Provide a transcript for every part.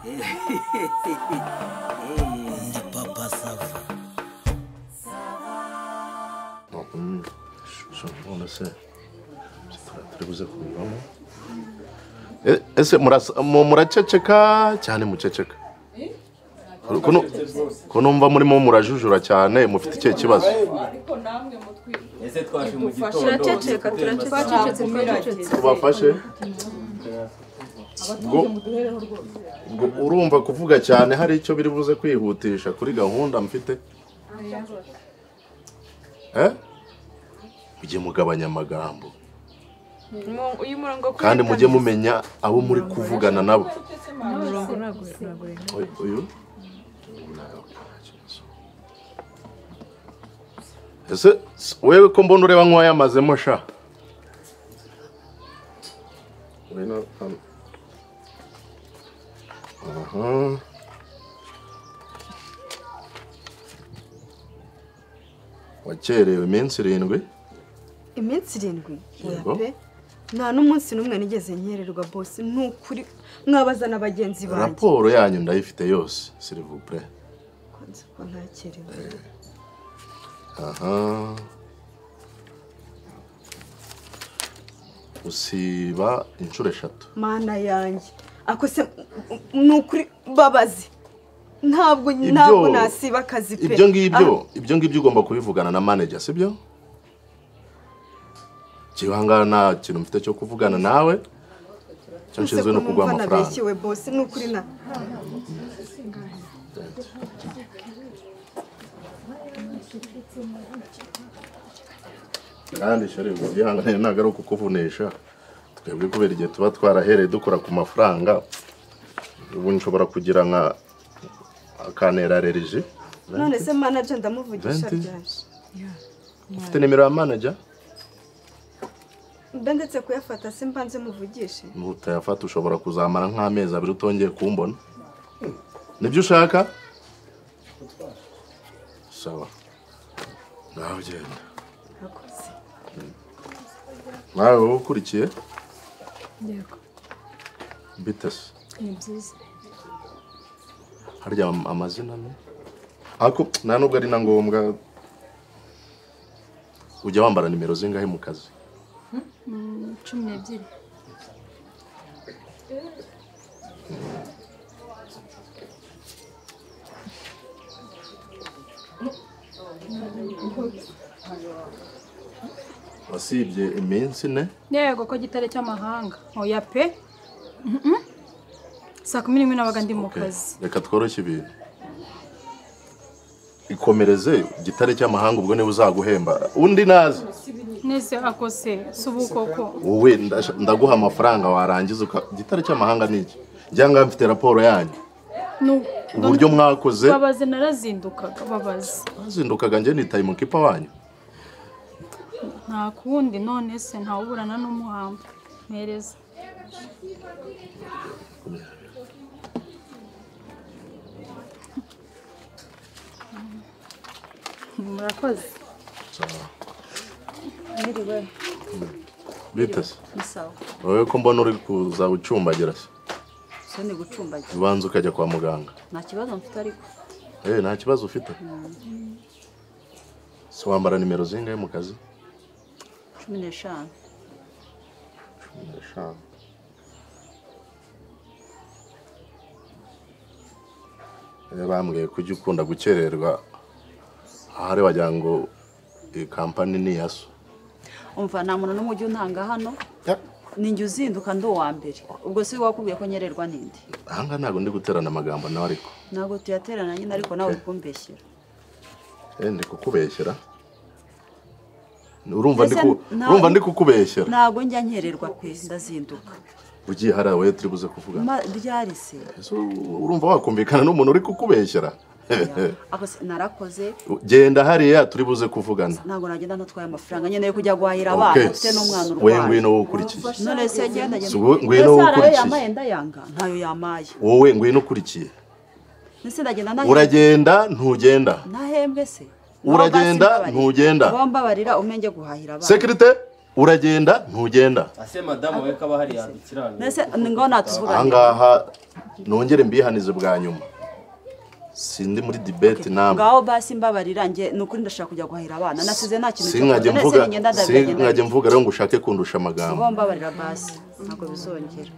Ndi Papa Sava. None se turi buze kubivamo. Ese muraceceka cyane, muceceka ko numva murimo murajujura cyane, mufite ikihe kibazo? Ese twaje mu gitondo? Turaceceka, turacecetse. Tubafashe. Ngo urumva kuvuga cyane hari icyo biri buze kwihutisha kuri gahunda mfite? Mujye mugabanya amagambo kandi mujye mumenya abo muri kuvugana nabo. Uyu ese wewe ko mbona ureba nk'uwayamazemo sha? Ngwino hano. Aha. Wakerewe iminsi 7. Iminsi 7? Oya pe, nta n'umunsi n'umwe nigeze nkererwa boss, ni ukuri mwabaza na bagenzi banjye. Raporo yanyu ndayifite yose, s'il vous plaît. Kwanza ko ntakerewe. Aha. Usiba inshuro 3. Mana yanjye, ako se ni ukuri babazi. Ntabwo nasiba akazi pe. Ibyo ngibyo ugomba kubivugana na manager, sibyo? Kibangana nta kintu mfite cyo kuvugana nawe. Cyo nshinzwe no kuguha amafaranga. Nabeshyewe boss, ni ukuri na. Kandi shari ubihangane ntabwo ari ukukuvunisha. Twebwe kubera igihe tuba twarahereye dukora ku mafaranga, ubu nshobora kugira nka akanera allergie. None se manager ndamuvugisha ryari? Ufite nimero ya manager? Mbe ndetse kuyafata se mbanze muvugishe? Nutayafata ushobora kuzamara nk'amezi 2 utongeye kumbona. Nibyo ushaka? Sawa. Ngaho genda. Akoze. Nawe wowe ukurikiye? Yego. Bite se? Ni byiza. Harya amazina ni? Ako nta nubwo ari na ngombwa. Ujya wambara nimero zingahe mu kazi? 12. Wasibye iminsi 4? Yego, ko gitare cy'amahanga. Oya pe. Saa 11 nabaga ndi mu kazi. Reka tworoshye ibintu. Ikomereze gitare cy'amahanga, ubwo niba uzaguhemba undi nazi. Nese akose subukoko. Wowe ndaguha amafaranga warangiza gitare cy'amahanga niki? Njyanga mfite raporo yanyu. Uburyo mwakoze. Babaze narazindukaga, babaze. Bazindukaga nje nitaye mu kipa wanyu. Nta kundi none se ntawuburana n'umuhamba. Mpereza. Murakoze. Sawa. Mwiriwe. Bite se? Ni sawa. Wowe ko mbona uri kuza ucumbagira se? Se ni gucumbagira. Ubanza ukajya kwa muganga. Nta kibazo mfite ariko. Nta kibazo ufite? Se wambara nimero zingahe mu kazi? 15. 15. Bambwiye ko ujya ukunda gukererwa, ahari wagira ngo iyi kampani ni iya so. Umva nta muntu n'umwe ujya untanga hano, ninjye uzinduka ndi uwa mbere. Ubwo si wakubwiye ko nyererwa ninde? Aha ngaha ntabwo ndi guterana amagambo nawe ariko. Ntabwo tuyaterana nyine ariko nawe uri kumbeshyera. Ndi kukubeshyera? Urumva ndi kukubeshyera? Ntabwo njya nkererwa pe, ndazinduka. Ugiye hariya wowe turi buze kuvugana. Ryari se? Urumva wakumvikana n'umuntu uri kukubeshyera? Narakoze. Genda hariya turi buze kuvugana. Ntabwo nagenda ntatwaye amafaranga nyene yo kujya guhahira abana, mfite n'umwana urwaye. Wowe ngwino wowe ukurikiye. None se genda genda. Ngwino wowe ukurikiye. Yamaye ndayanga, ntayo yamaye. Wowe ngwino ukurikiye. Nese ndagenda nahembwe. Uragenda ntugenda. Nahembwe se? Uragenda ntugenda. Bombabarira umenge guhahira abana. Sécurité. Uragenda ntugenda. Ase madamu we kaba hari yadukirana. Nese ngo natuvuga. Ahangaha nongere mbihanize bwa nyuma. Sindi muri debate namwe. Ngaho basi mbabarira nge nukuri ndashaka kujya guhahira abana. Nasize nta kintu. Sinkajye mvuga rero ngo ushake kundusha amagambo. Ngo mbabarira basi ntabwo bizongera.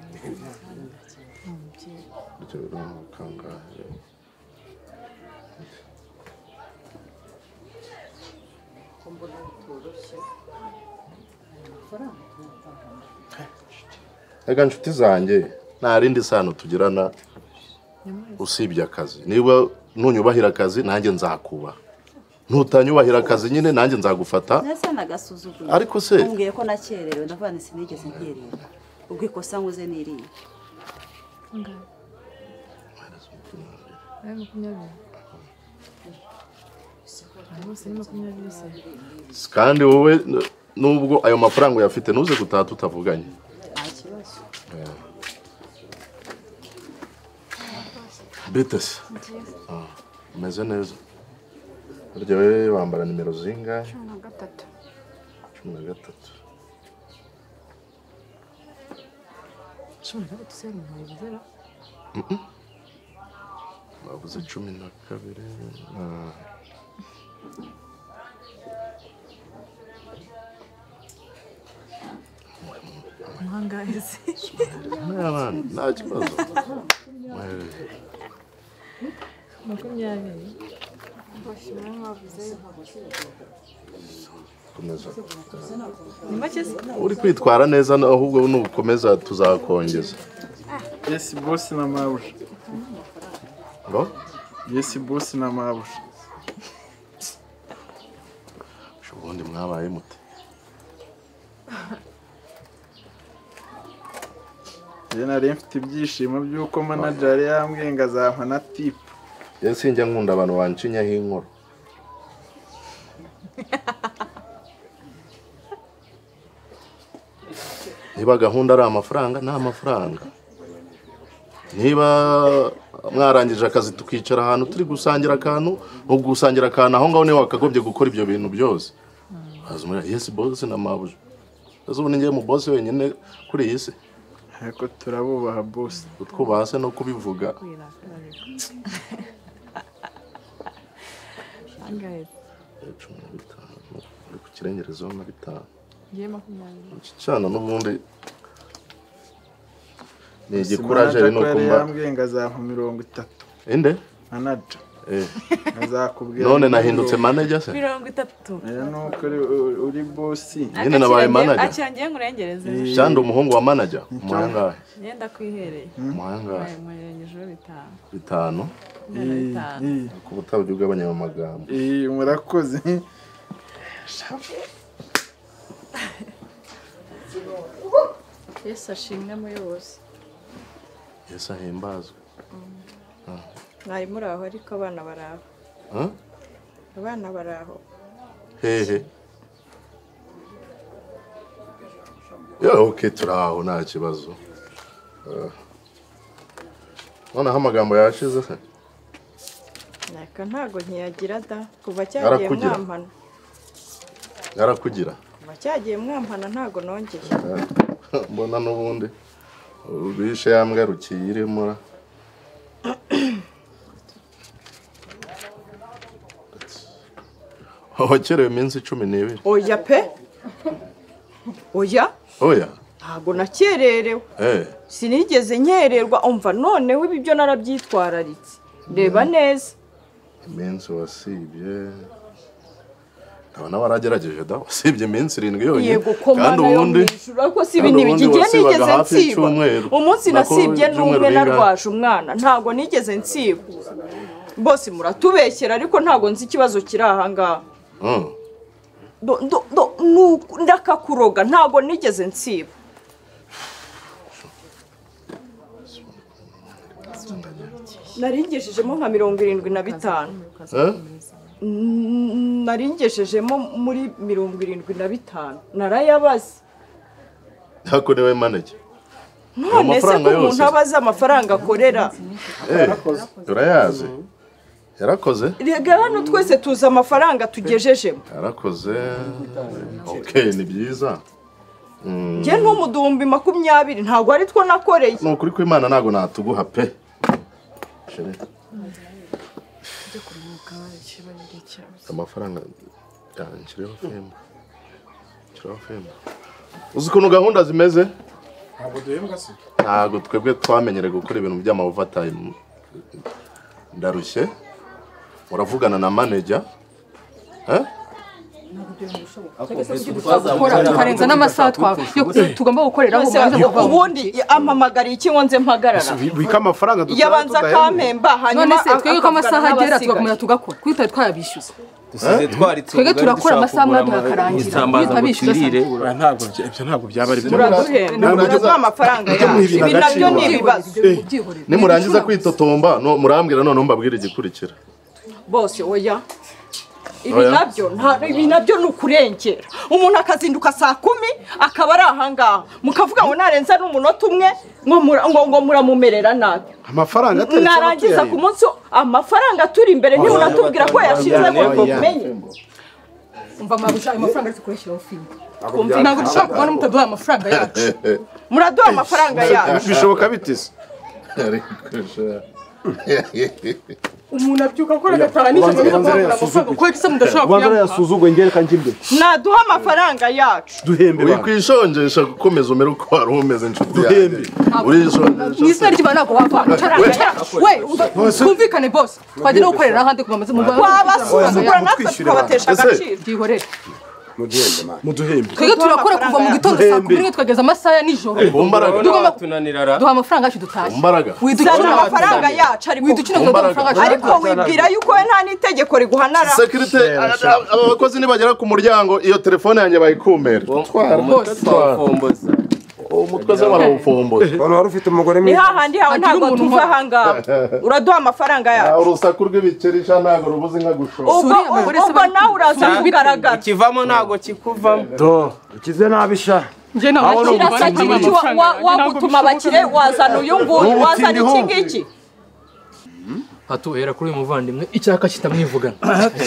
Ega nshuti zanjye nta rindi sano tugirana usibye akazi. Niba nunyubahira akazi nanjye nzakubaha. Ntutanyubahira akazi nyine nanjye nzagufata. Nese nagasuzugura. Ariko se umbwiye ko nakererewe ndavana sinigeze nkererwa. Ubwo ikosa nkoze niriye. Kandi wowe nubwo ayo mafaranga uyafite ntuze gutaha tutavuganye. Bitese. Umeze neza. Burya wewe wambara nimero zingahe? 13. 13. 13 se ni Bavuze 12. Muhangayise. Nta kibazo. 20. Uri kwitwara neza ahubwo nukomeza tuzakongeza. Yes boss na mabuja. Ngo? Yes boss na mabuja. Ubundi mwabaye mute? Njye nari mfite ibyishimo by'uko manager yambwiye ngo azampa na tip. Njye sinjya nkunda abantu bancinyaho inkoro. Niba gahunda ari amafaranga ni amafaranga. Niba mwarangije akazi tukicara ahantu turi gusangira akantu, no gusangira akantu aho ngaho niwe wakagombye gukora ibyo bintu byose. Yes boss na mabuja. Ese ubu ninjye mu boss wenyine kuri iyi si. Ariko turabubaha boss. Utwubaha se no kubivuga. Angahe? 15. Uri ku kirengerezo na 5. Ngiye 20. Cyana n'ubundi ni igikuraje no kumba. Yambwiye ngo azampa 30. Inde? Manager. Azakubwira. None nahindutse manager se? 30. Nuko uri boss. Nyine nabaye manager. Acyangiye ngurengereze. Cyandi umuhungu wa manager. Umuhangahe. Ngenda kwihereye. Umuhangahe. Murengeje 5. 5. Kuba utabyo ugabanya mu magambo. Murakoze. Yesu ashimwe muyobozi. Yesu ahimbazwe. Mwari muri aho ariko abana baraho. Abana baraho. Hehe. Ya okay turaho nta kibazo. Noneho amagambo yashize se? Naka ntago ntiyagira da kuva cyagiye mwampana. Yarakugira. Kuva cyagiye mwampana ntago nongeye. Mbona nubundi ubishe yambwarukiye irimo. Wakerewe iminsi 12. Oya pe. Oya? Oya. Ntago nakererewe. Sinigeze nkererwa umva noneho ibi byo narabyitwararitse. Reba neza. Iminsi wasibye. Ndabona waragerageje da wasibye iminsi 7 yonyine. Kandi ubundi ariko si ibintu bigiye nigeze nsiba. Umunsi nasibye n'umwe narwaje umwana ntago nigeze nsiba. Bose muratubeshyera ariko ntago nzi ikibazo kiri aha ngaha. Ndakakuroga ntago nigeze nsiba. Naringejejemo nka 75. Naringejejemo muri 75. Narayabaze. Ntako niwe manager. None se ko umuntu abaza amafaranga akorera? Turayazi. Yarakoze? Rega hano twese tuzi amafaranga tugejejemo. Yarakoze. Okay, ni byiza. Nge ntumuduhumbi 20 ntabwo ari two nakoreye. Ni ukuri kw'Imana ntabwo natuguha pe. Amafaranga yanshyireho femba. Shiraho femba. Uzi ukuntu gahunda zimeze? Ntabwo duhembwa se? Ntabwo twebwe twamenyereye gukora ibintu by'ama overtime. Ndarushye. Muravugana na manager. Tukarenza n'amasaha tugomba gukoreraho. Ubundi ampamagara iki ngo nze mpagarara? Wika amafaranga dutanga yabanza kampemba hanyuma none se twebwe ko amasaha agera tugakomeza tugakora kuko tutari twayabishyuza. Twebwe turakora amasaha amwe tukarangira tutabishyuza. Ntabwo ibyo ntabwo byaba ari byo. Muraduha amafaranga yacu. Ibi nabyo ni ibibazo. Nimurangiza kwitotomba murambwira none mbabwire igikurikira. Bose oya. Ibi nabyo ni ukurengera. Umuntu akazinduka saa 10 akaba ari ahangaha mukavuga ngo narenza n'umunota umwe ngo muramumerera nabi. Amafaranga atari narangiza ku munsi amafaranga turi imbere ntimunatubwira ko yashize ngo tumenye. Umva mabusha ayo mafaranga ari kureshyiraho filime. Ntabwo dushobora kubona mutaduha amafaranga yacu. Muraduha amafaranga yacu. Bishoboka bitise. Umuntu abyuka akora agataha nijoro amafaranga kuko se mudashobora kuyamuha. Yasuzugwe ngereka njye. Naduha amafaranga yacu. Duhembe. Wikwishonjesha gukomeza umere uko wari umeze inshuti yanjye. Urishonjesha. Ni izina ry'Imana ntabwo wava. We twumvikane boss. Twajya no gukorera ahandi kuva mu Rwanda. Twabasuzugura natwe tukabatesha agaciro. Byihorere. Muduhembe. Twebwe turakora kuva mu gitondo saa 10 twageza amasaha ya nijoro. Duha amafaranga yacu dutashye. Widukina amafaranga yacu ariko wibwira yuko we nta n'itegeko riguhanara. Security aba bakozi nibagera ku muryango iyo telefone yanjye bayikumera. Umutwe se barawufomboza. Wari ufite umugore mwiza. Ni hahandi hawe ntabwo tuva ahangaha. Uraduha amafaranga yacu. Urusaku rw'ibikeri sha ntabwo rubuze inka gushora. Ubwo nawe uraza kugaragara. Ikivamo ntabwo kikuvamo. Do, ukize nabi sha. Wagutuma abakire wazana uyu nguyu wazana iki ngiki. Hatuhera kuri uyu muvandimwe icyaka kitamwivugana.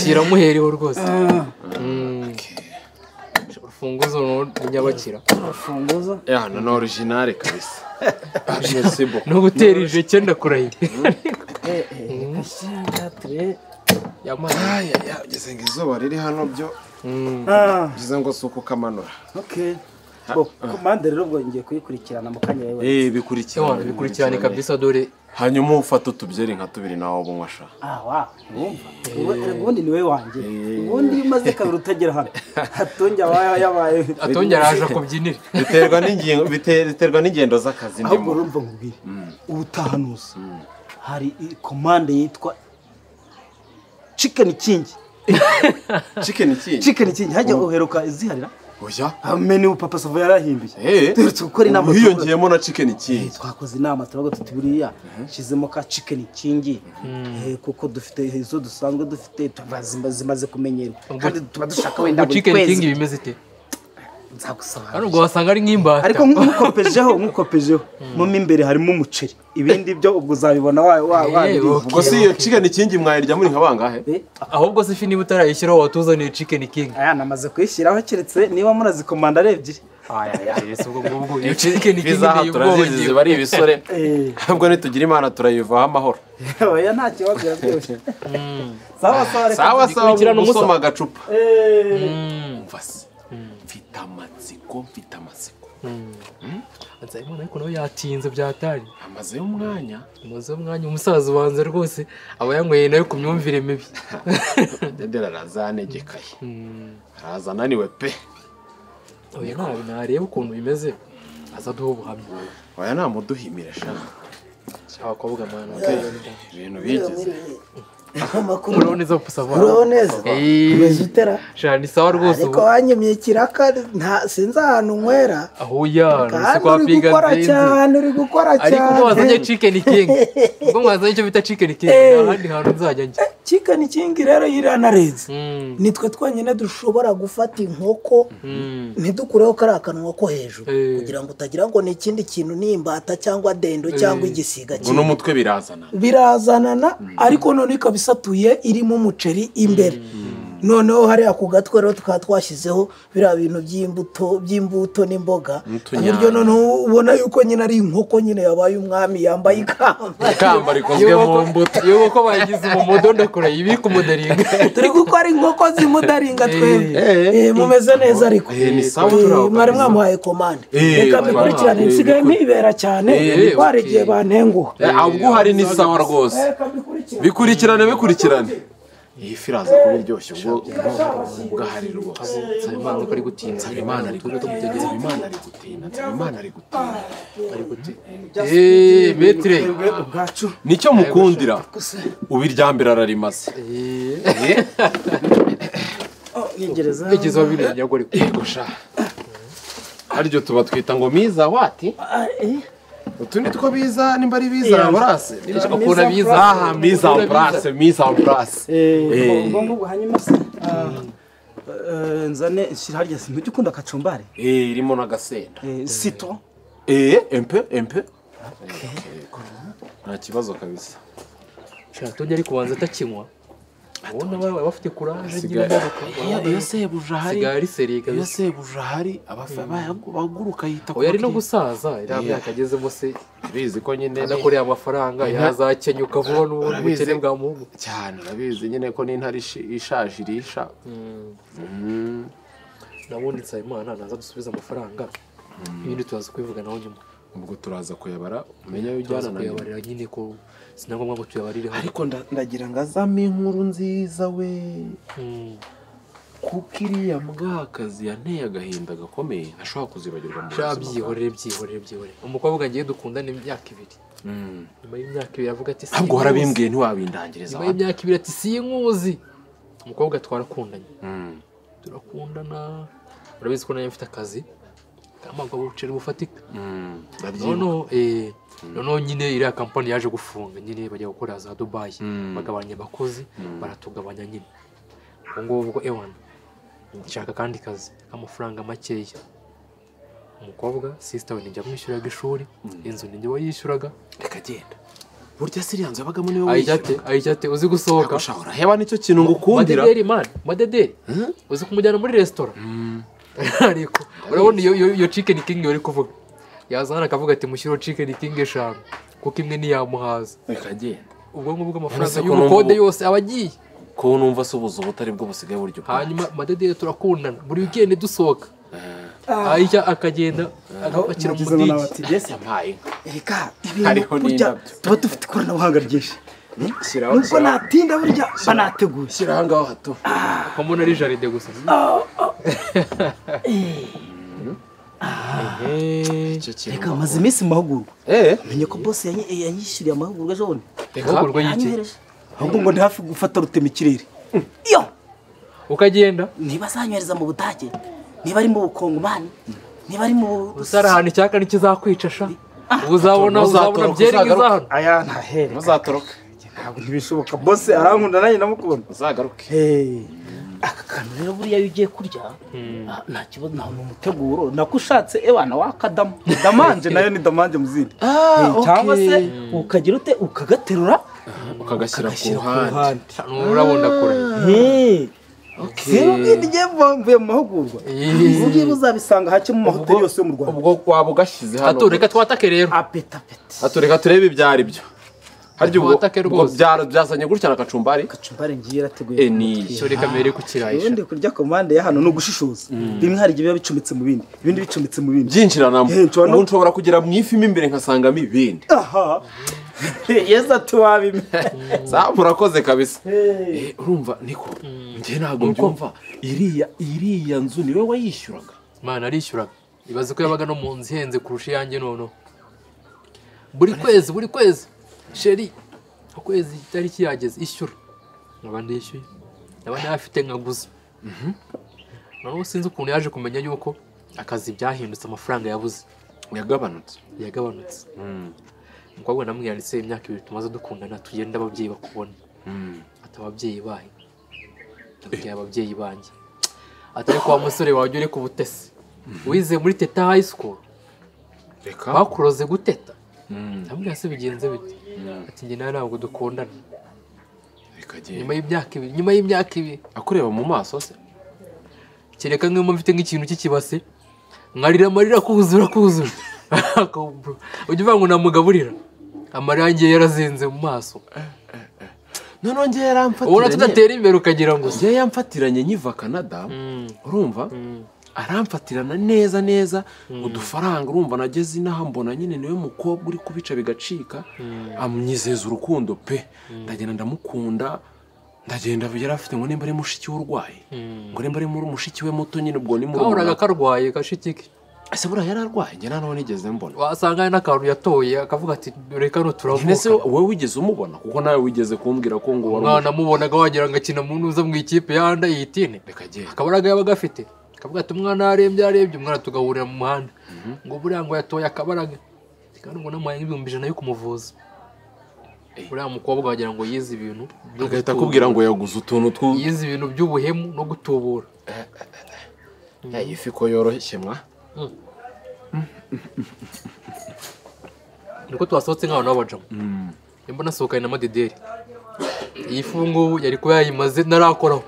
Kiramuhereho rwose. Urufunguzo ni nyabakira. Urufunguzo? Ya, no originale kabisa. Merci beaucoup. No gutera ije cyenda kurahiye. Yamaya ya ugeze ngo izuba riri hano byo. Ugeze ngo suko kamanura. Okay. Bo komande rero ubwo ngiye kuyikurikirana mu kanya yewe. Bikurikirana. Bikurikirane kabisa dore. Hanyuma ufata utubyeri nka tubiri nawe ubunywa sha. Ah wa, wumva. Ubundi ni we wanjye. Ubundi umaze kabiri utagera hano. Atonja yabaye. Atonja araje kubyinira. Biterwa n'ingingo, biterwa n'ingendo z'akazi ndimo. Ahubwo urumva nkubwire. Ubutahanuza. Hari komande yitwa Chicken King. Chicken King. Chicken King hajya uheruka iziharira? Oya. Amene papa Sava yarahimbiye. Turetse gukora inama hiyongeyemo na Chicken King. Twakoze inama turavuga tuti buriya shizemo ka Chicken King kuko dufite izo dusanzwe dufite zimaze kumenyerwa kandi tuba dushaka wenda buri kwezi. Chicken King bimeze ite? Nzagusobanurira. Hano ubwo wasanga ari nk'imbata. Ariko nkukopejeho mu imbere harimo umuceri. Ibindi byo ubwo uzabibona wa Ubwo si iyo Chicken King mwayirya muri nka bangahe? Ahubwo se ifi niba utarayishyiraho watuzaniye Chicken King. Aya namaze kuyishyiraho keretse niba murazikomanda ari ebyiri. Ubwo iyo Chicken King ni turazizi bari ibisore. Ahubwo nitugira Imana turayivaho amahoro. Oya nta kibazo biraryoshye. Sawa sawa sawa sawa gusoma agacupa. Mvase. Mfite amatsiko. Nzayimana ariko nawe yatinze byatari. Amaze umwanya umusaza ubanza rwose aba yanyweye nayo ku myumvire mibi. Dedera arazanegekaye. Araza ananiwe pe. Oya nabi nareba ukuntu bimeze aza duha ubuhamya. Oya namuduhimira sha. Abakobwa mwana ibintu bigize. Uraho neza papa Sava. Uraho neza. Umeze utera? Sha ni sawa rwose. Ariko wanyimye ikiraka nta sinzi ahantu nywera. Aho ya ni kwa piga cyane uri gukora cyane. Ariko ubwo wazanye Chicken King. Ubwo mwazanye icyo bita Chicken King ahandi hantu nzajya njya. Chicken King rero iranarenze. Nitwe twanyine dushobora gufata inkoko ntidukureho kari kanwa ko hejuru kugira ngo utagira ngo ni ikindi kintu nimbata cyangwa dendo cyangwa igisiga kintu. N'umutwe birazana. Birazanana ariko none ikaba isatuye irimo umuceri imbere. Noneho hariya ku gatwe rero tukaba twashyizeho biriya bintu by'imbuto n'imboga, ku buryo noneho ubona yuko nyine ari inkoko nyine yabaye umwami yambaye ikamba. Ikamba rikozwe mu mbuto. Iyo nkoko bayigize umumodo ndakora ibiri kumudaringa. Turi gukora inkoko zimudaringa twebwe. Mumeze neza ariko. Mwari mwamuhaye komande. Reka mbikurikirane nsigaye mpibera cyane hari igihe bantenguha. Ahubwo hari ni sawa rwose. Bikurikirane bikurikirane. Iyi fi iraza kuba iryoshye ubwo ahari rwose. Nsabimana ko ari gutinda. Nsabimana ari gutinda. Nsabimana ari gutinda. Nsabimana ari gutinda. Ari gutinda. Metre ubwacu. Nicyo mukundira. Ubiryambira ararimaze. Nyegereza. Nyegereza wabirenya gore. Yego sha. Haryo tuba twita ngo miza wati? Utundi two biza nimba ari biza burase. Ukunda biza. Aha miza en place, miza en place. Ubwo ngubwo hanyuma se nzane nshyira harya ntujya ukunda kacumbari? Irimo n'agasenda. Citron. Un peu, un peu. Nta kibazo kabisa. Shato ari kubanza atakinywa. Ubona bawe bafite courage nyine. Iyo sebuja hari. Sigaye ari seriye kabisa. Iyo sebuja hari abafa baguruka yita ko. Oya ari no gusaza iriya myaka agezemo se. Bizi ko nyine anakoreye amafaranga yazakenyuka vuba n'ubundi bukene bwa muhungu. Cyane urabizi nyine ko n'intare ishaje irisha. Nabundi Nsabimana naza dusubiza amafaranga. Ibindi turaza kubivuganaho nyuma. Ubwo turaza kuyabara umenya ayo ujyana na kuyabarira nyine ko sinagomba ngo tuyabarire hano. Ariko ndagira ngo azame inkuru nziza we. Kuko iriya mbwakazi yanteye agahinda gakomeye ntashobora kuzibagirwa mu buzima. Byihorere byihorere byihorere. Umukobwa ngiye dukundana imyaka 2. Nyuma y'imyaka 2 avuga ati ntabwo warabimbwiye ntiwabindangiriza. Nyuma y'imyaka 2 ati sinkuzi. Umukobwa twarakundanye. Turakundana. Urabizi ko nanjye mfite akazi. Amagwa buceri bufatika. Noneho nyine iriya kampani yaje gufunga nyine bajya gukora za Dubai bagabanya abakozi baratugabanya nyine. Ubwo ngubwo ewana nshaka kandi kazi k'amafaranga makeya. Umukobwa sister we njya kumwishyuraga ishuri, inzu ninjye wayishyuraga. Reka genda. Burya siriya nzu yabagamo niwe wishyura. Ayijyate uzi gusohoka. Ushobora heba nicyo kintu ngukundira. Madederi man, madederi. Uzi kumujyana muri restaurant. Ariko urabona iyo chicken king yari kuvuga yazana akavuga ati mushyiro chicken king 5 kuko imwe niyamuhaza. Reka genda. Ubwo ngubwo amafaranga y'ubukode yose abagiye. Ko numva se ubuzu butari bwo busigaye buryo. Hanyuma madederi turakundana buri weekend dusohoka. Aisha akagenda agapakira mu mudigi. Yampaye. Reka ibintu burya tuba dufite ikoranabuhanga ryinshi. Nubwo natinda burya banateguye. Shyira aha ngaho hato. Ko mbona ari jaride gusa. Reka maze iminsi mu mahugurwa. Menye ko boss yanyishyuriye amahugurwa ejo bundi. Amahugurwa y'iki? Ahubwo ngo ndi hafi gufata rutema ikirere. Iyo ukagenda niba azanyohereza mu Budage, niba ari mu Bukongomani, niba ari mu usara ahantu icyaka nikizakwica sha. Uzabona byeri ngiza hano. Aya ntahere. Ntuzatoroke. Ntabwo ntibishoboka boss arankunda nanjye ndamukunda. Uzagaruke. Aka kantu rero buriya iyo ugiye kurya nta kibazo nta umuteguro nakushatse ewana wakadamu damanje nayo ni damanje muzindi cyangwa se ukagira ute ukagaterura ukagashyira ku ruhande urabona kure. Okay. Ngiye mvuye mu mahugurwa. Ubu uzabisanga hake mu mahoteli yose yo mu Rwanda. Ubwo waba ugashyize hano. Ato reka twatake rero. Apeta peta. Ato reka turebe ibyo ari byo. Harya ubwo byazanye gutya na kacumbari? Kacumbari ngiye yarateguye. Ni cyo reka mere ku kirayisha. Ubundi kurya komande ya hano no gushishoza. Bimwe hari igihe biba bicometse mu bindi, ibindi bicometse mu bindi. Byinjiranamo. Ubu nshobora kugera mu ifi imbere nkasangamo ibindi. Aha. Yeza tuwabime. Sa murakoze kabisa. Urumva niko ngiye ntago mbyumva iriya nzu niwe wayishyuraga. Mana arishyuraga. Ibaze ko yabaga no mu nzu ihenze kurusha iyanjye nono. Buri kwezi sheri ukwezi itariki yageze ishyura. Nkaba ndishyuye. Nkaba nafite nkaguza. Noneho sinzi ukuntu yaje kumenya yuko akazi byahindutse amafaranga yabuze. Yagabanutse. Umukobwa namwiyanditse imyaka 2 tumaze dukundana tugenda ababyeyi bakubona. Ati ababyeyi bahe. Ndabwiye ababyeyi banjye. Atari kwa musore wawe uri ku butesi. Wize muri Teta High School. Reka bakuroze guteta. Ndamubwira se bigenze bite? Ati njye nawe ntabwo dukundana. Nyuma y'imyaka 2, nyuma y'imyaka 2 akureba mu maso se. Kereka nk'imo mfite nk'ikintu cy'ikibase nkarira amarira kuzura. Ujya uvuga ngo namugaburira amarira yanjye yarazinze mu maso. Noneho njye yaramfatiranye. Ubona tudatera imbere ukagira ngo njye yamfatiranye nkiva Canada, urumva aramfatirana neza neza udufaranga, urumva nageze inaha mbona nyine niwe mukobwa uri kubica bigacika, amnyizeza urukundo pe, ndagenda ndamukunda. Ndagenda yari afite ngo nimba ari mushiki w'urwaye, ngo nimba ari muri mushiki we muto nyine ubwo ni muri kahoraga karwaye gashiki ke. Ese buriya yari arwaye? Njye nta nigeze mbona. Wasanga ari n'akantu yatoye akavuga ati reka no turavuka. Ese wowe wigeze umubona? Kuko nawe wigeze kumbwira ko ngo wari umwana mubonaga wagira ngo akina mu ntuza mu ikipe ya Anda yitine. Akabaraga yabaga afite akavuga ati umwana arembye umwana tugahurira mu muhanda ngo buriya ngo yatoye akabaraga kandi ngo namuhaye nk'ibihumbi 100 yo kumuvuza. Uriya mukobwa wagira ngo yize ibintu agahita akubwira ngo yaguze utuntu twu yize ibintu by'ubuhemu no gutubura. Iyi fi ko yoroshye mwa. Niko twasohotse nk'abantu b'abajama. Nimba nasohokanye na Madederi, iyi fungu yari kuba yayimaze narakoraho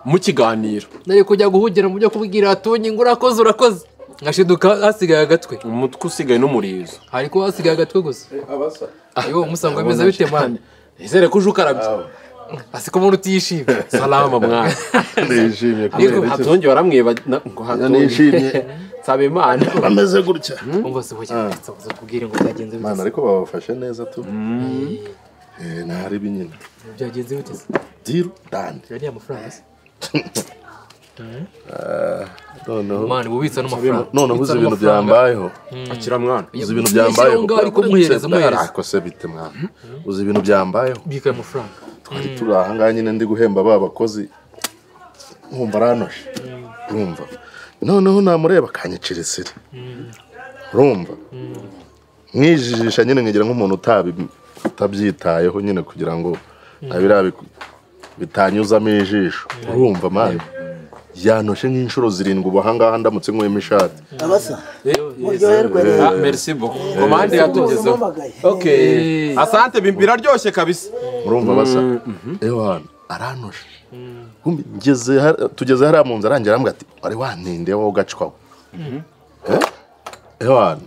mu kiganiro. Nari kujya guhugira mu byo kubwira atunye ngo urakoze urakoze, ngashiduka hasigaye agatwe, umutwe usigaye n'umurizo. Hari kuba hasigaye agatwe gusa. Abasa ayo musango bimeze bite man? Nizere ko uje ukarabye. Asiko umuntu utishimye. Salama mwana. Ndishimye kubera hatongi waramwiba ngo hatongi. Nishimye. Nsaba Imana. Bameze gutya. Umva se hoya nsabaza tubwire ngo byagenze bite. Mana ariko babafashe neza tu. Nari binyine. Byagenze bite se? Deal done. Yari amafaranga se? Noneho mwana ubitsa n'amafaranga. Noneho uzi ibintu byambayeho. Akira mwana. Uzi ibintu byambayeho. Ariko muhereza muhereza. Ariko se bite mwana. Uzi ibintu byambayeho. Bika amafaranga. Twari turi aha ngaha nyine ndi guhemba ba bakozi nkumva aranoshe. Urumva. Noneho namureba akanyicira isiri. Urumva. Mwijijisha nyine nkigira nk'umuntu utabyitayeho nyine kugira ngo abira bitanyuzamo ijisho. Urumva mwana. Yanoshe nk'inshuro 7 ubu aha ngaha ndamutse nkwema ishati. Abasa. Muryoherwe rero. Merci beaucoup. Komande yatugezeho. Okay. Asante biraryoshye kabisa. Urumva basa. Ewana aranoshe. Kumbi ngeze tugeze hariya mu nzu arangira arambwira ati wari wantinde wowe ugacwaho. Ewana.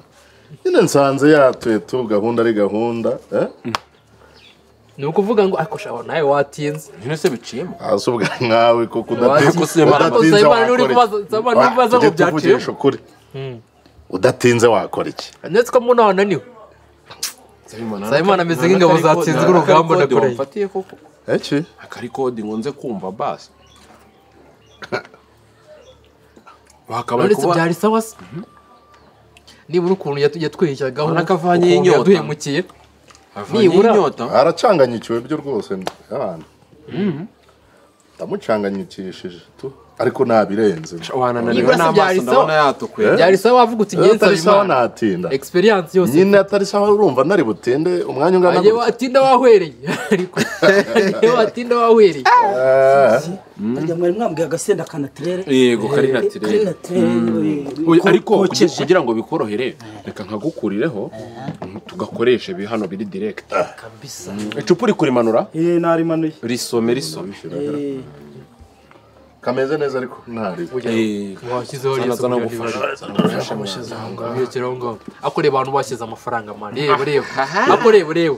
Nyine nsanze yatuye tu gahunda ari gahunda. Ni ukuvuga ngo ariko shawa nawe watinze. Nyine se biciyemo. Asubwa nkawe kuko udatinze. Udatinze wakora iki? Ndetse ko mbona wananiwe. Nsabimana ameze nk'ingabo zatsinzwe urugamba ndakureye. Mfatiye koko. Iki? Akari kode ngo nze kumva basi. Wakabaye kuba byari sawa se. Nibura ukuntu yatwihishyagaho nakavanye inyota yaduhemukiye. Nibura aracanganyikiwe byo rwose abantu. Ndamucanganyikishije tu ariko nabirenze. Wanananiwe n'amaso ndabona yatukuye. Byari sawa wavuga uti ngenza atari sawa natinda. Experience yose. Nyine atari sawa urumva nari butinde umwanya ungana gutya. Aye watinda wahwereye. Ariko aye watinda wahwereye. Arya mwari mwambwiye agasenda ka naturere. Yego kari naturere. Ariko kugira ngo bikorohere reka nkagukurireho tugakoreshe bihano biri direct. Kabisa. Icupa uri kurimanura? Narimanuye. Risome risome. Kameze neza ariko ntari. Washyizeho rero ngaho. Akore abantu bashyize amafaranga man. Reba reba. Akore reba.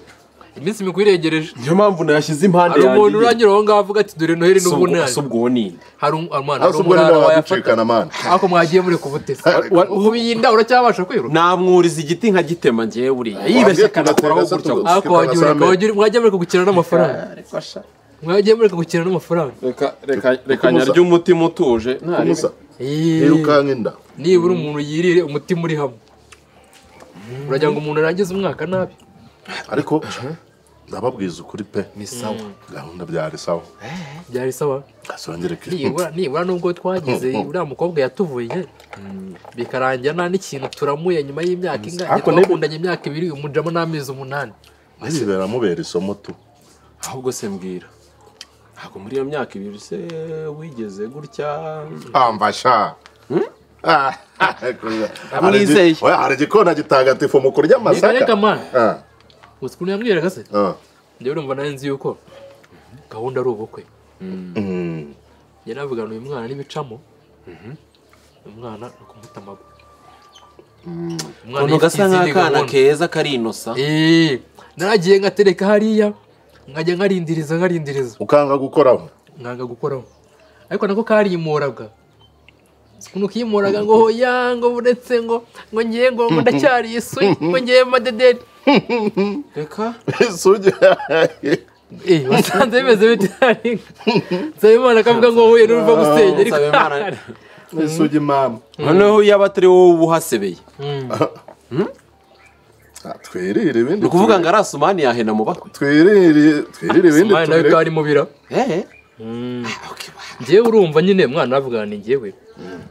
Iminsi mikuru iregereje. Niyo mpamvu nayashyize impande yanjye. Hari umuntu uranyura aho ngaho avuga ati dore Noheli n'ubunani. Si ubwo ni. Hari umwana hari umwana wayafata. Ako mwagiye muri kubutesa. Ubiyinda uracyabasha kwiruka. Namwuriza igiti nkagitema ngiye buriya. Yibeshye akanakoraho gutya. Ako wagiye muri gukina n'amafaranga. Mwagiye mureka gukina n'amafaranga. Reka reka reka nyaryo umutima utuje. Nirukanka inda. Nibura umuntu yirire umutima uri hamwe. Uragira ngo umuntu arangize umwaka nabi. Ariko ndababwiza ukuri pe. Ni sawa. Gahunda byari sawa. Byari sawa. Asongere ke. Nibura nubwo twagize uriya mukobwa yatuvuye. Bikarangira nta n'ikintu turamuye nyuma y'imyaka ingana. Twakundanye imyaka 2 umujamo n'amezi 8. Nese biramubera isomo tu. Ahubwo se mbwira. Ntabwo muri iyo myaka 2 se wigeze gutya ambasha. Amwizeye. Oya hari igikona gitagatifu mu kurya amasaka. Reka man. Uzi ukuntu yambwiraga se? Njyewe urumva nari nzi yuko Gahunda ari ubukwe. Njye navuga uyu mwana n'ibicamo. Umwana ukumuta amaguru. Umwana gasa nk'akana keza kari inosa. Naragiye ngatereka hariya nkajya nkarindiriza. Ukanga gukoraho. Nkanga gukoraho. Ariko nako karimoraga. Ukuntu kimoraga ngo hoya ngo buretse ngo ngiye ngo ndacyari isugi ngo ngiye madederi. Reka isugi. Wasanze bimeze bite hari? Nsabimana akavuga ngo huye n'uruva gusenya ariko Nsabimana isugi mama. Noneho yaba atari wowe ubuhasebeye. Twirire ibindi. Ni ukuvuga ngo arasumani yahena mu bakwe. Twirire ibindi. Sumani nawe kari mu bira. Njyewe urumva nyine mwana avuga ni njyewe.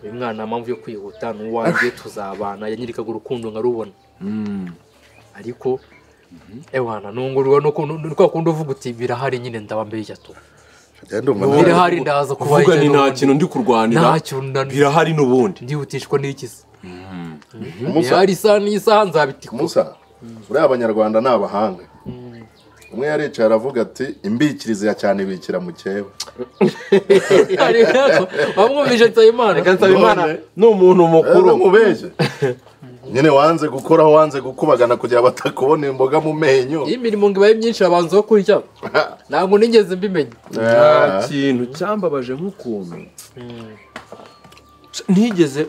Uyu mwana mpamvu yo kwihuta n'uwanjye tuzabana yanyirikaga urukundo nkarubona. Ariko ewana nungurwa nuko kwa kundi uvuga uti birahari nyine ndaba mbere tu. Birahari ndaza kuba uvuga ni nta kintu ndi kurwanira. Birahari n'ubundi. Ndihutishwa n'iki se? Birahari isa n'isaha nzabitika. Musa, uriya abanyarwanda ni abahanga. Umwe yaricaye aravuga ati imbikirizi ya cyane ibikira mu cyeba. Wamwumvise Nsabimana? Reka Nsabimana ni umuntu mukuru. Mubeshye. Nyine wanze gukoraho wanze gukubagana kugira batakubona imboga mu menyo. Iyi mirimo ngo ibaye myinshi abanza wo kurya. Ntabwo nigeze mbimenya. Nta kintu cyambabaje nk'ukuntu ntigeze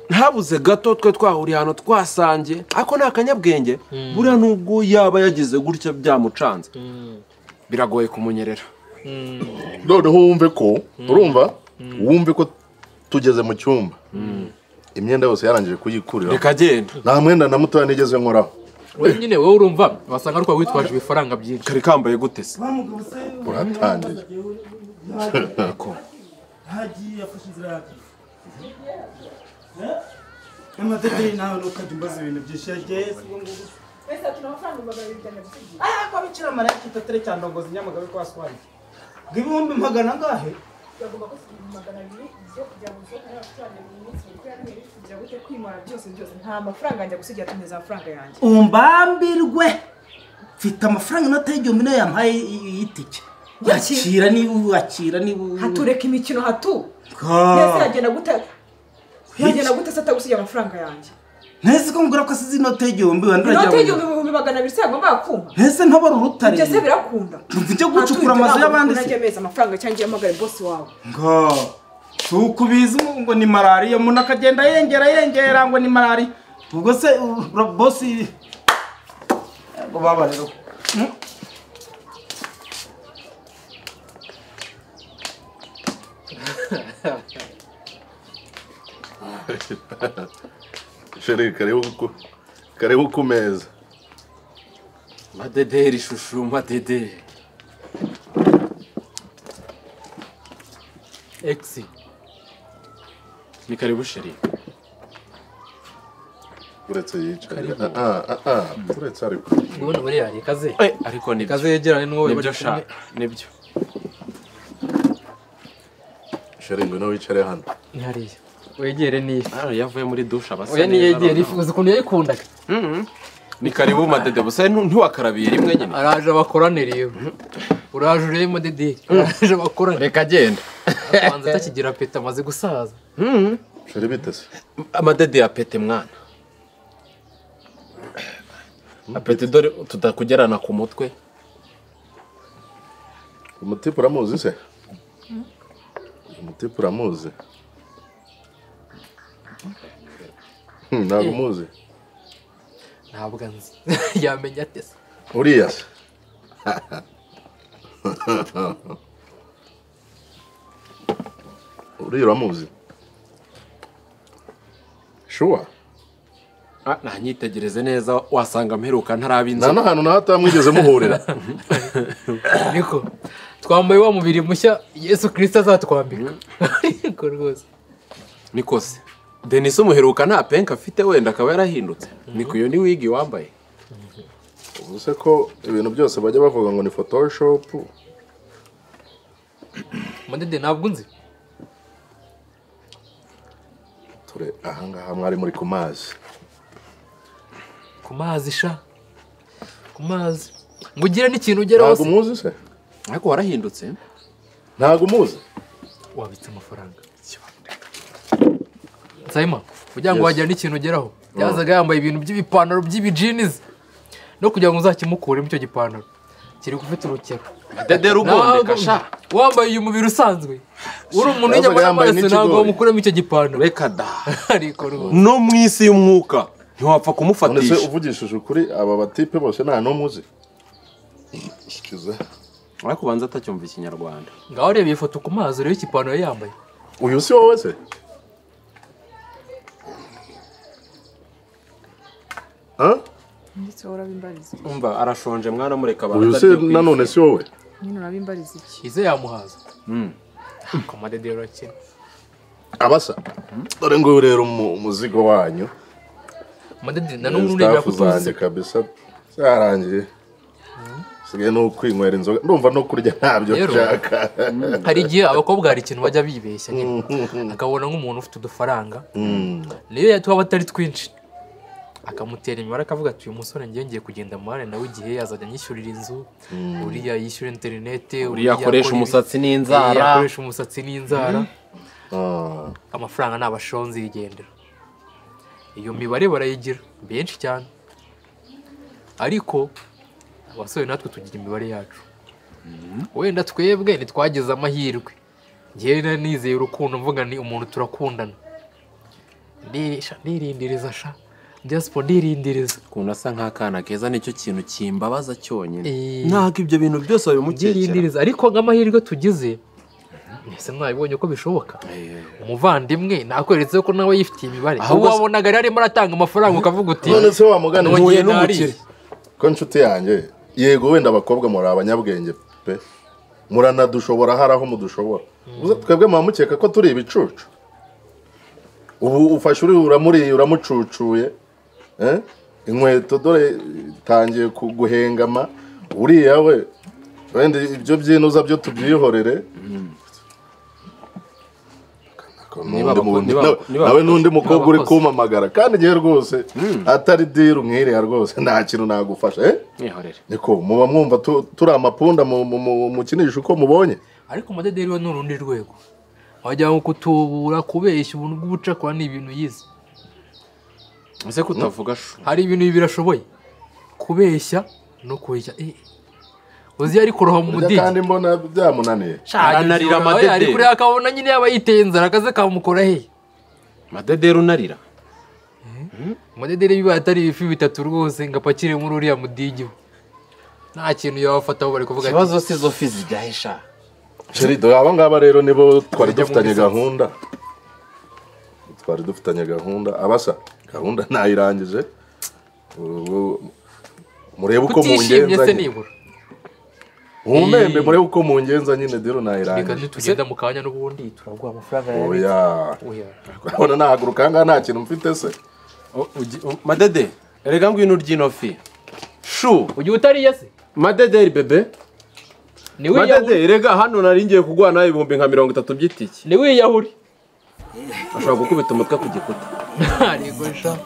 ntabuze gato twe twahuriye hano twasangiye ariko nta kanyabwenge buriya nubwo yaba yagize gutya byamucanze biragoye kumunyerera. Noneho wumve ko urumva wumve ko tugeze mu cyumba imyenda yose yarangije kuyikurira. Reka agenda. Nta mwenda na mutoya nigeze nkoraho. Wowe nyine wowe urumva wasanga ariko witwaje ibifaranga byinshi. Kari kambaye gute se? Uratangiye. Hagiye afashe inzira yake. Amadederi nawe ntukajya umbaza ibintu byinshi yagiye. Wese atuna amafaranga 200 gusigira. Ko bikira Mariya kitatere cyandongoza Nyamagabe kwa Swahili. Ibihumbi magana angahe? Yagomba gusigira 200 byo kugira ngo usohoke n'abaturage mu minsi mikuru ya Noheli kugira ngo ute kwimara byose byose nta mafaranga njya gusigira tumeza amafaranga yanjye. Umbambirwe. Mfite amafaranga inota y'igihumbi niyo yampaye y'itike. Akira niba akira niba hatureka imikino hatu. Nese yagenda gute? Yagenda gute se atagusigira amafaranga yanjye? Nese ko ngura ko asize inote y'igihumbi wandura ajya. Inote y'igihumbi 200 se yagomba kumpa. Nese ntobora urutare. Ibyo se birakunda. Mvije gucukura amazu y'abandi se. Najye meza amafaranga cyangwa amagare boss wawe. Ngo tukubizi ngo ni malaria umuntu akagenda yengera ngo ni malaria. Ubwo se boss ngo baba rero. Chérie, karibu ku meza. Madederi shushu madederi. Exi. Ni karibu chérie. Uretse yicaye. Uretse ariko. Ubona bari yari kaze. Ariko ni kaze yegerane n'uwo nibyo sha nibyo. Chérie ngwino wicare hano. Ni hariya. Wegere ni yavuye muri douche abasa. Oya niyegere ifuza ukuntu yayikundaga. Ni karibu madede busa ntiwakarabiye rimwe nyine. Araje abakorane rero. Uraje urebe madede. Araje abakorane. Reka agenda. Abanza atakigira pete amaze gusaza. Chérie bite se? Amadede ya pete mwana. Apete dore tutakugerana ku mutwe. Umutipe uramuzi se? Umutipe uramuzi? Ntabwo umuzi. Ntabwo nzi. Yamenya ate se? Uriya se? Uriya uramuzi? Sure. Nanyitegereze neza wasanga mperuka ntaraba inzu. Nta n'ahantu na hato mwigeze muhurira. Niko twambaye wa mubiri mushya Yesu Kristo azatwambika. Ariko rwose. Niko se. Denis umuheruka nta penka afite wenda akaba yarahindutse. Niko iyo ni wigi wambaye. Ubu se ko ibintu byose bajya bavuga ngo ni Photoshop. Madede ntabwo nzi. Ture ahangaha mwari muri ku mazi. Ku mazi sha. Ku mazi. Ngugire n'ikintu ugera hose. Ntabwo muzi se? Ariko warahindutse. Ntago umuzi. Wabitse amafaranga. Nsayima, kugira ngo wagira n'ikintu ugeraho. Yazaga yambaye ibintu by'ibipantaro by'ibijinizi. No kugira ngo uzakimukuremo icyo gipantaro. Kiri gufite urukero. Dede rugondeka sha. Wambaye uyu mubiri usanzwe. Uri umuntu w'inyama y'amaraso ntabwo wamukuramo icyo gipantaro. Reka da. Ariko rwose. No mu isi y'umwuka ntiwapfa kumufatisha. None se uvugishije ukuri aba batipe bose nta n'umwe uzi. Excuse. Ariko ubanza atacyumva ikinyarwanda. Ngaho reba iyi foto ku mazi urebe ikipantaro yambaye. Uyu si wowe se? Ndetse urabimbariza. Umva arashonje mwana mureka abantu. Uyu se nanone si wowe? Nyine urabimbariza iki? Ize yamuhaza. Komade de rakina. Abasa. Dore ngo rero umuzigo wanyu. Madede na n'ubu urebera kutuzi kabisa. Cyarangiye. Sigaye no kwinywera inzoga ndumva no kurya ntabyo nshaka. Hari igihe abakobwa hari ikintu bajya bibeshya nyine. Akabona nk'umuntu ufite udufaranga. Niyo yatwaba atari twinshi. Akamutera imibare akavuga ati uyu musore ngiye kugenda muhane nawe igihe yazajya anyishyurira inzu, uriya yishyura interinete, uriya akoresha umusatsi n'inzara, akoresha umusatsi n'inzara. Amafaranga nabashonze yigendera. Iyo mibare barayigira benshi cyane. Ariko abasore natwe tugira imibare yacu. Wenda twebwe ntitwagize amahirwe. Ngiye nizeye urukundo mvuga ni umuntu turakundana. Ndirindiriza sha. Jaspo ndirindireza. Ukuntu asa nk'akana keza nicyo kintu kimbabaza cyonyine. Ntabwo ibyo bintu byose babimukekera. Ndirindireza ariko nk'amahirwe tugize ese mwabibonye ko bishoboka. Umuvandimwe nakweretse ko nawe yifitiye imibare. Ahubwo wabonaga yari arimo aratanga amafaranga ukavuga uti none se wa mugani mpuye n'umukire. Ko nshuti yanjye yego wenda abakobwa muri abanyabwenge pe muranadushobora hari aho mudushobora. Twebwe mwamukeka ko turi ibicucu. Ubu ufashe uri uramuriye uramucucuye. Inkweto dore itangiye guhengama uriya we wenda ibyo byinuza byo tubyihorere. Nawe n'undi mukobwa uri kumamagara kandi ngiye rwose atari diru nk'iriya rwose nta kintu nagufasha. Niko muba mwumva turi amapunda mukinisha uko mubonye. Ariko Madederi we ni urundi rwego. Wagira ngo kutubura kubeshya ubuntu bw'ubucakura ni ibintu yize. Ese kutavuga shu. Hari ibintu birashoboye. Kubeshya no kubeshya. Uzi ari kuroha mu mudigi. Kandi mbona byamunaniye. Aranarira Madederi. Ari kuri akabona nyine yaba yiteye inzara akaze kamukora he. Madederi unarira. Madederi biba atari ibifi bitatu rwose ngapakire muri uriya mudigi. Nta kintu yabafataho bari kuvuga. Ikibazo si zo fi zijyahisha. Sheri dore aba ngaba rero nibo twari dufitanye gahunda. Twari dufitanye gahunda abasa gahunda nayirangije. Murebe uko mungenza nyine. Umembe murebe uko mungenza nyine dero nayirangije. Reka tugenda mu kanya n'ubundi turaguha amafaranga yawe. Oya. Urabona nahaguruka ngaha nta kintu mfite se. Madede erega ngwino urya ino fi. Shu ugiye utariye se? Madederi bebe. Madede erega hano nari ngiye kuguha nawe 30,000 by'itike. Ni wiyahuri. Ashobora gukubita umutwe ku gikuta. Ariko sha.